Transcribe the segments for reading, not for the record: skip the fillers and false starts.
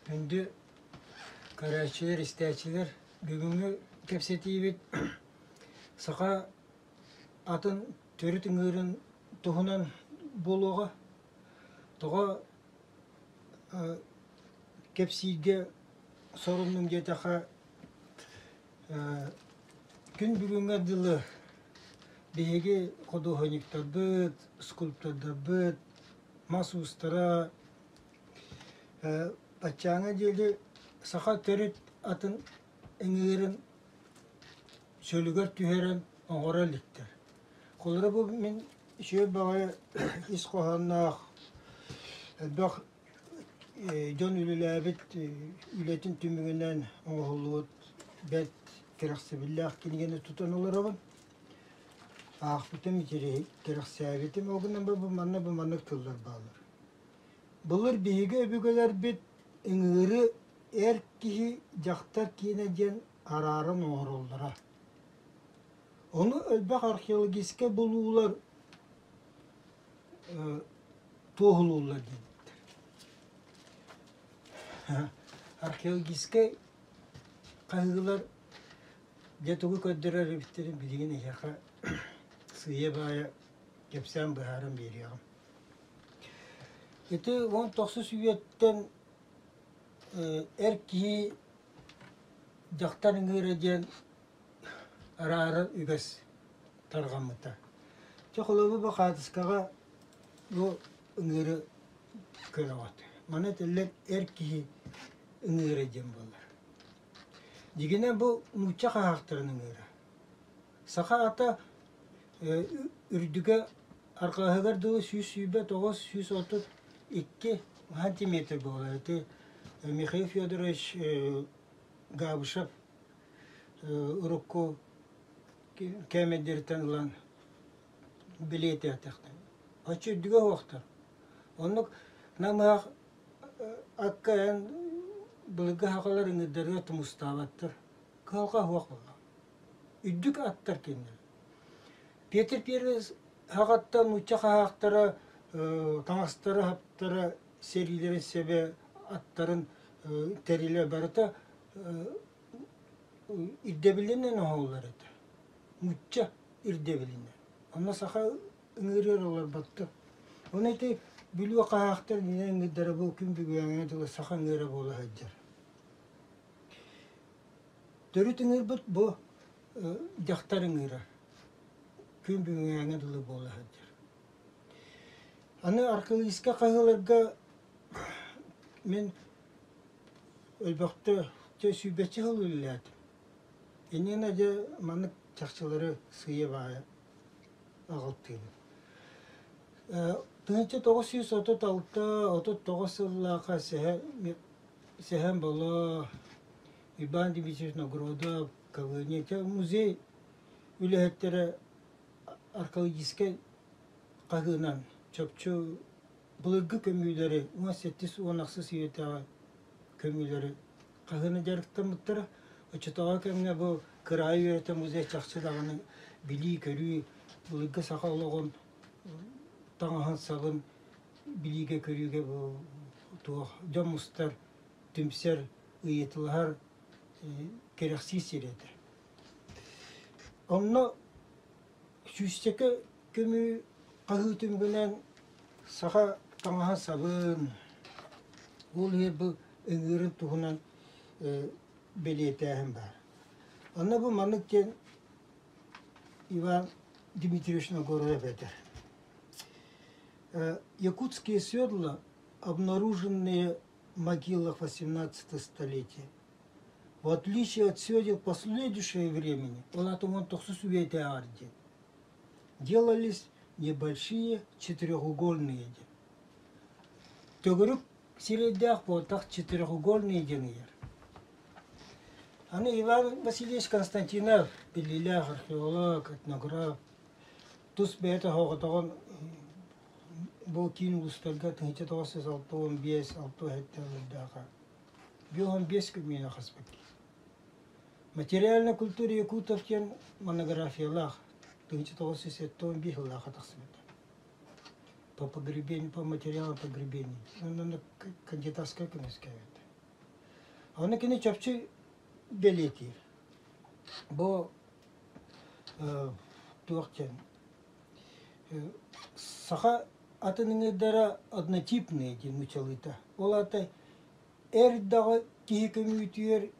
Күндү көрөөччүлэр, истээччилэр, бүгүҥҥү кэпсэтиибит саха атын төрүт ыҥыырын туһунан буолуоҕа. Тоҕо кэпсииргэ соруннум диэтэххэ, күн бүгүҥҥэ дылы биһиги худуоһунньуктарбыт, скульптордарбыт, мас уустара Баччааҥҥа диэри саха төрүт атын ыҥыырын чөлүгэр түһэрэн оҥоро иликтэр. Холобура бу мин үчүгэй баҕайы ис хоһоонноох элбэх дьон үлэлээбит үлэтин түмүгүнэн оҥоһуллубут бэрт кэрэхсэбиллээх кинигэни тутан олоробун. Аахпытым кэрэхсээбитим. Ол гынан бу манна бу маннык тыллар бааллар. Былыр биһиги өбүгэлэрбит ыҥыыры эр киһи, дьахтар киэнэ диэн арааран оҥороллоро. Ону элбэх археологическай булуулар туоһулууллар диэбиттэр. Археологическай хаһыылар дьэ тугу көрдөрөр эбиттэрин билигин эһиэхэ сыыйа-баайа кэпсээн быһааран биэриэҕим. Ити 19 үйэттэн эр киһи дьахтар ыҥыыра диэн араарар үгэс тарҕаммыта. Чэ холобур бу хаартыскаҕа бу ыҥыыры көрөҕүт. Маны этиллэр эр киһи ыҥыыра диэн буолар. Дьиҥинэн бу нуучча хаһаахтарын ыҥыыра. Саха ата үрдүгэ арҕаһыгар дылы 129, 132 сантиметр буолар. Ити Михаил Федорович Габышев урукку кээмэйдэриттэн ылан билиэтээтэхтэр. Оччо үрдүгэ суохтар. Оннук намыһах акка эн былыргы сахалар ыҥырдарыгар тумустаабаттар. Кыһалҕа суох буолла. Үрдүк аттар кинилэр. Петр Первый аҕаттан нуучча хаһаахтара таҥастара-хаптара, сэриилэрин сэбэ, аттарын тэрилэ барыта ирдэбилинэн оҥоһуллар этэ. Нуучча ирдэбилинэн. Онно саха ыҥырыар олорботто. Ону ити Бүлүү хаһаахтар иннинэ ыҥырдара бу күн бүгүҥҥэ дылы саха ыҥыыра буола сылдьар. Төрүт ыҥыырбыт бу дьахтар ыҥыыра. Күн бүгүҥҥэ дылы буола сылдьар. Аны археологическай хаһыыларга мин өлбөхтө дьэ сүүрбэччэ сыл үлэлээтим. Иннинэ дьэ маннык чахчылары сыыйа-баайа аҕалтыыбын. 1936-39 сыллаахха Сэһэн Боло, Иван Дмитриевич Новгородов, Калыня музей үлэһиттэрэ археологическай хаһыынан чопчу былыргы көмүүлэри 17-18 үйэтээҕи көмүүлэри хаһыынан дьарыктаммыттара. Оччотооҕу кэмҥэ бу кыраайы үөрэтэр музей чахчы даҕаны билии-көрүү, былыргы саха олоҕун таҥаһын-сабын билиигэ-көрүүгэ бу туох дьон мустар, түмсэр, ыйытылаһар кэрэхсиир сирэ этэ. Онно сүүсчэкэ көмүү хаһыы түмүгүнэн саха таҥаһын-сабын, ол иһин бу ыҥыырын туһунан бэлиэтээһин баар. Онно бу маннык диэн Иван Дмитриевич Нагоров этэр. Якутские седла, обнаруженные в могилах XVIII столетия, в отличие от седел последующего времени, ол делались небольшие четырехугольные диэн. Төгүрүк сирэйдээх буолтах четырехугольные диэн ыйар. Аны Иван Васильевич Константинов, биллиилээх археолог, этнограф, тус бэйэтэ оһоҕотоҕун бу киин улуустарга 1965-67 ылырдааха 55 күммүнэ хаспыт Материальная культура якутов диэн монографиялаах 1971 сыллаахха тахсыбыта. По погребению, по материалу погребения. Онно кандидатскай көмүскээбит. Ону кини чопчу бэлиэтиир. Бу туох диэн саха атын ыҥырдара однотипные диэн нууччалыыта. Ол аата эр даҕа киһи көмүүтүгэр,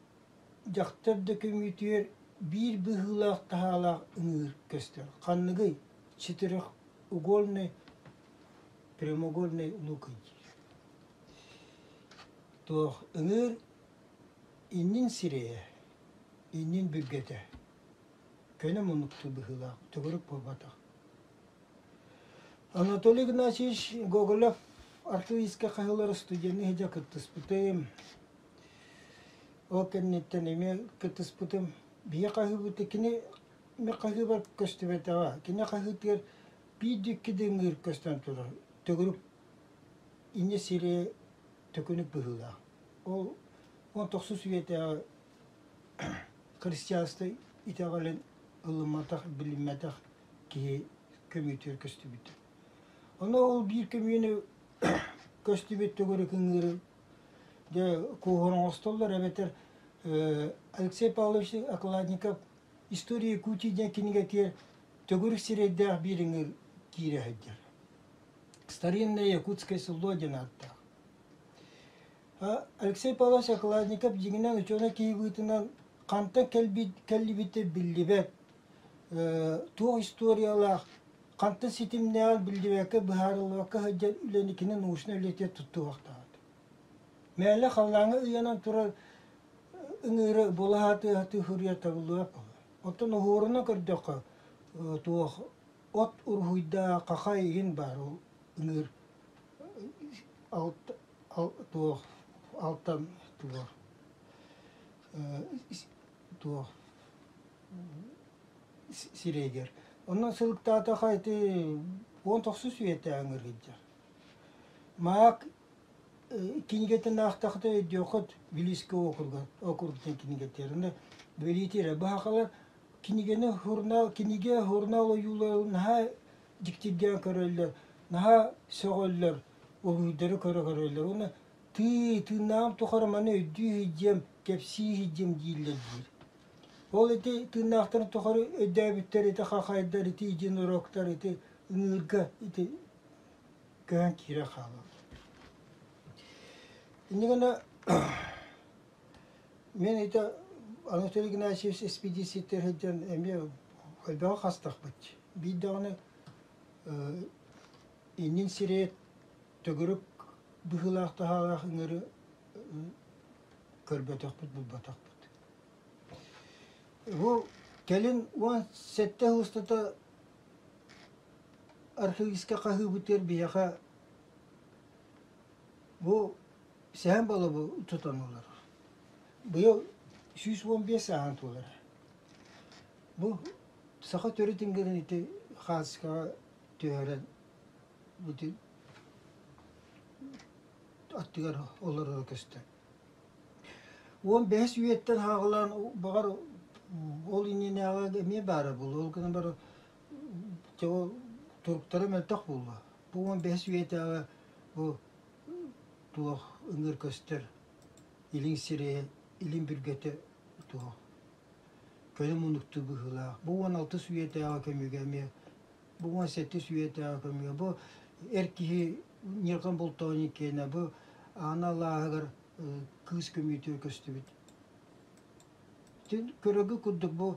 дьахтар да көмүүтүгэр биир быһыылаах таһаалаах ыҥыыр көстөр. Ханныгый? Четырехугольный прямоугольный лук диир. Туох ыҥыыр иннин сирэйэ, иннин бүргэтэ көнө муннуктуу быһыылаах, төгүрүк буолбатах. Анатолий Игнатьевич Гоголев архивистка хаһыылар студены иһдьэ кыттыспытым. Ол кэнниттэн эмиэ кыттыспытым. Биһи хаһыыбыты кини ми хаһыыбар көстүбэтэҕэ. Кини хаһыытыгар биир дьикки дыҥыыр көстөн турар. Төгүрүк инньэ сири төкүнүк быһыылаах. Ол 19 үйэтээҕи христианство итэҕэлин ылымматах, билиммэтэх киһи көмүүтүгэр көстүбүтэ. Ону ол биир көмүүнү көстүбүт төгүрүк ыҥыыры дьэ куоһур оҥостоллор эбэтэр Алексей Павлович Окладников «История Якутии» диэн кинигэтигэр төгүрүк сирэйдээх биир ыҥыыр киирэ сылдьар. Старинное якутское село диэн ааттаах. Алексей Павлович Окладников дьиҥинэн учуонай киһи быһыытынан хантан кэлбитэ биллибэт, туох историялаах, хантан ситимнээҕин биллибэккэ, быһаарыллыбакка сылдьар үлэни кини научнай үлэтигэр туттуохтаах. Мээлэ халлааҥҥа ыйанан турар ыҥыыры буолаһаатыы суруйар табыллыбат буолар. Оттон уһуурунан көрдөххө, туох от уруһуйдаах хахай иһин баар ол ыҥыыр туох алтан туох туох сирэйигэр. Онон сылыктаатаха ити 19 үйэтэ ыҥыр сылдьар. Маак кинигэтин аахтахта өйдүөххүт Вилийскэй округа округ диэн кинигэтигэр. Онно бэлиэтиирэ баһахалар кинигэни журнал кинигэ журнал ойууларын наһаа дьиктиргээн көрөллөр, наһаа сөҕөллөр, уруһуйдары көрө көрөллөр. Уонна тыы тыыннааҕым тухары маны өйдүү сылдьыам, кэпсии сылдьыам дииллэр диир. Ол ити тыыннаахтарын тухары өйдөөбүттэр ити хахайдар, ити единорогтар, ити ыҥыырга ити көһөн киирэ хаалаллар. Инньэ гына Мин ити Анатолий Игнатьевич экспедициятыгар сылдьан эмиэ элбэҕи хастахпыт. Биир даҕаны иннин сирэйэ төгүрүк быһыылаах таһаалаах ыҥыры көрбөтөхпүт, булбатахпыт. Бу кэлин 17 сыл устата архивистка хаһыыбытыгар биһиэхэ бу Сэһэн Болобу тутан олорор. Быйыл 115 сааһын туолар. Бу саха төрүт иҥгирин ити хааскаҕа түһэрэн ити аттыгар олороро көстөр. 15 үйэттэн хаалан баҕар ол иннинээҕи эмиэ баара буолуо. Ол гынан баран ол туруктара мөлтөх буолла. Бу 15 үйэтээҕи бу туох ыҥыр көстөр илин сирэйэ, илин бүргэтэ туох көнө муннуктуу быһыылаах. Бу 16 үйэтээҕи көмүгэ эмиэ, бу 17 үйэтээҕи көмүгэ, бу эр киһи ньырҕан болтоону киэнэ, бу Аана алааһыгар кыыс көмүүтүгэр көстүбүт. Көрөгү курдук бу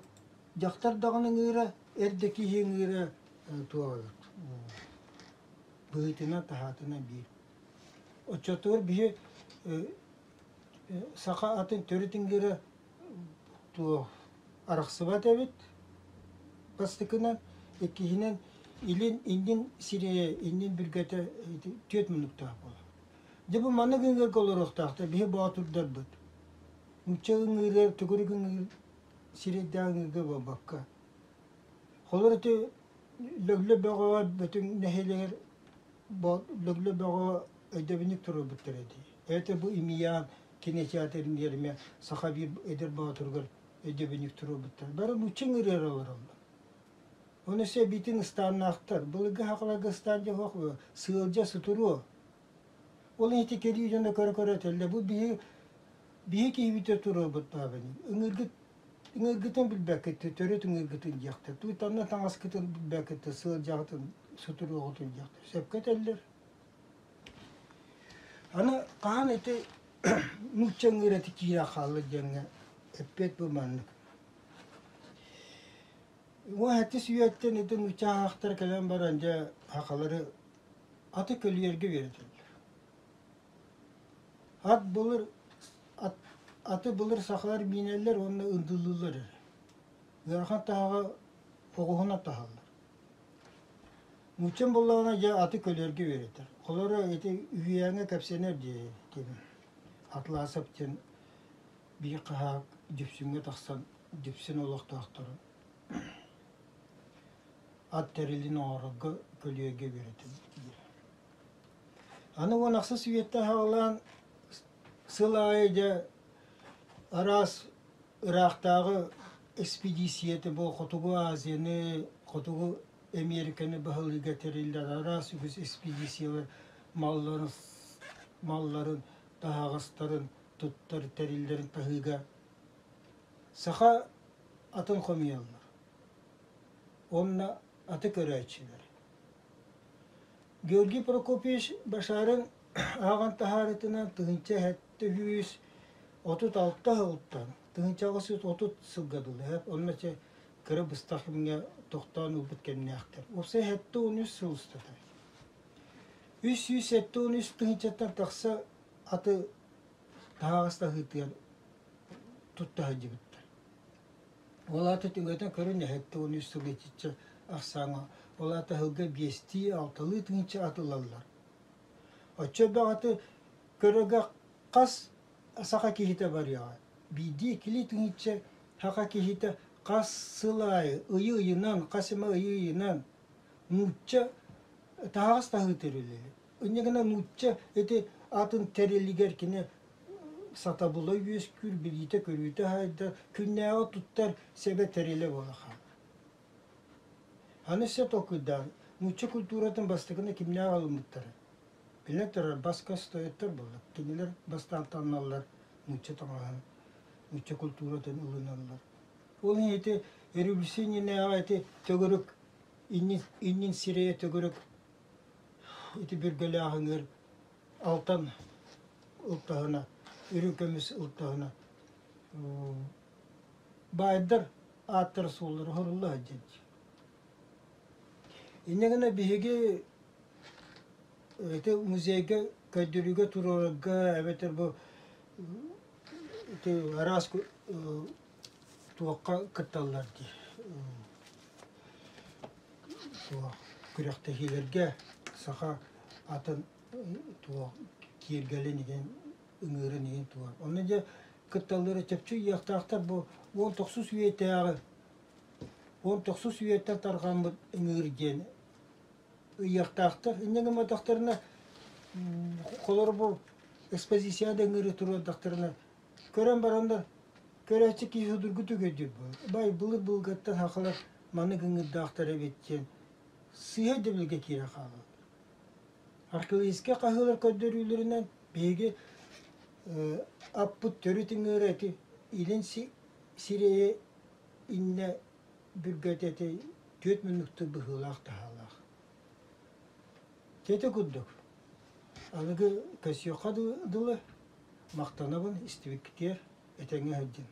дьахтар даҕаны ыҥыыра, эр да киһи ыҥыыра туох быһыытынан-таһаатынан биир. Оччотугар биһи саха атын төрүт ыҥыыра туох арахсыбат эбит бастакынан, иккиһинэн илин иннин сирэйэ, иннин бүргэтэ түөрт муннуктаах буолар. Дьэ бу маннык ыҥыырга олоруохтаахтар биһи боотурдарбыт. Нуучча ыҥыырыгар төгүрүк ыҥыыр сирэйдээх ыҥыырга буолбакка. Холор ити Лөглө Бөҕөҕө Бөтүҥ нэһилиэгэр Лөглө Бөҕөҕө өйдөбүнньүк туруорбуттар этэ. Эбэтэр бу Имиян кинотеатрын биэримэ саха биир эдэр боотуругар өйдөбүнньүк туруорбуттар. Бары нуучча ыҥырыар олороллор. Ону өссө эбиитин ыстааннаахтар. Былыргы сахаларга ыстаан дьэ суох сыалдьа сутуруо. Ол ити кэлии дьоно көрө-көрө этэллэр. Бу биһи Биһи киһибитэ туруорбут баабын ыҥыргыт ыҥыргытын билбэккит, төрүт ыҥыргытын диэхтэр. Туйтанна таҥаскытын билбэккит, сылдьаҕытын, сутуруоҕутун диэхтэр. Сөпкө этэллэр. Аны хаһан ити нуучча ыҥыырата киирэ хаалла диэҥҥэ эппиэт бу маннык. Уон сэттис үйэттэн ити нуучча аахтара кэлэн баран дьэ сахалары аты көлүйэргэ үөрэтэллэр. Ат былыр ат, аты былыр сахалар миинэллэр уонна ындылыыллар эрэ. Ыарахан таһаҕа оҕуһунан таһаллар. Нууччам буоллаҕына дьэ аты көлөргө үөрэтэр. Холоро ити үһүйээҥҥэ кэпсэнэр дии ким Атласов диэн биир хаһаак Дүпсүҥҥэ тахсан Дүпсүн олохтоохторун ат тэрилин оҥорорго көлүөргэ үөрэтэр диир. Аны уон ахсыс үйэттэн саҕалаан сыл аайы дьэ араас ыраахтааҕы экспедициятэ бу Хотугу Азияны, Хотугу Эмиэрикэни баһылыырга тэриллэр араас үгүс экспедициялар малларын, малларын, таһаҕастарын туттар тэриллэрин таһыыга саха атын хомуйаллар. Уонна аты көрөөччүлэр. Георгий Прокопьевич Башарин ааҕан таһаарыытынан 1736 сылтан 1830 сылга дылы онно чэ кыра быстах кэмҥэ тохтоон ылбыт кэмнээхтэр. Уопсай 73 сыл устата. 373 тыһыынчаттан тахса аты таһаҕас таһыытыгар тутта сылдьыбыттар. Ол аата түҥэтэн көрөн 73 сыл итиччэ ахсааҥа, ол аата сылга биэстии, алталыы тыһыынча ат ылаллар. Оччо элбэх аты көрөргө хас саха киһитэ барыаҕа? Биирдии иккилии тыһыынча саха киһитэ хас сыл аайы, ыйы-ыйынан, хас эмэ ыйы-ыйынан нуучча таһаҕас таһыытыгар үлэлиир. Инньэ гынан нуучча ити атын тэрилигэр кини сатабыла үөскүүр, билиитэ-көрүүтэ сайдар, күннээҕи туттар сэбэ тэрилэ буола хаалар. Аны өссө толкуйдаан, нуучча культуратын бастакыны кимнээх ылыммыттара? Биллэн турар, бас-көс тойоттор буоллар. Кинилэр бастаан таҥналлар, нуучча таҥаһын, нуучча культуратын ылыналлар. Ол иһин ити революция иннинээҕи ити төгүрүк иннин, иннин сирэйэ төгүрүк ити бүргэлээх ыҥыыр алтан ылтаһына, үрүҥ көмүс ылтаһына баайдар ааттара суоллара оһорулла сылдьар. Инньэ гына биһиги ити музейга көрдөрүүгэ туруорарга эбэтэр бу ити араас туохха кытталлар дии туох күрэхтэһиилэргэ саха атын туох киэргэлин иһин ыҥыырын иһин туох онно дьэ кытталлара чопчу ыйыахтаахтар бу уон тохсус үйэтээҕи уон тохсус үйэттэн тарҕаммыт ыҥыыр диэн ыйыахтаахтар инньэ гымматахтарына холобур бу экспозицияда ыҥыыры туруордахтарына көрөн бараннар көрөөччү киһи судургутук өйдүүр буолар бай былыр былыргаттан сахалар маннык ыҥыырдаахтар эбит диэн сыыһа өйдөбүлгэ киирэн хаалаллар. Археологическай хаһыылар көрдөрүүлэринэн биһиги аппыт төрүт ыҥыыра ити илин сирэйэ иннэ бүргэтэ ити түөрт муннуктуу быһыылаах таһаалаах. Ити курдук аныгы көсүөххэ дылы махтанабын истибиккитигэр этэҥҥэ сылдьын.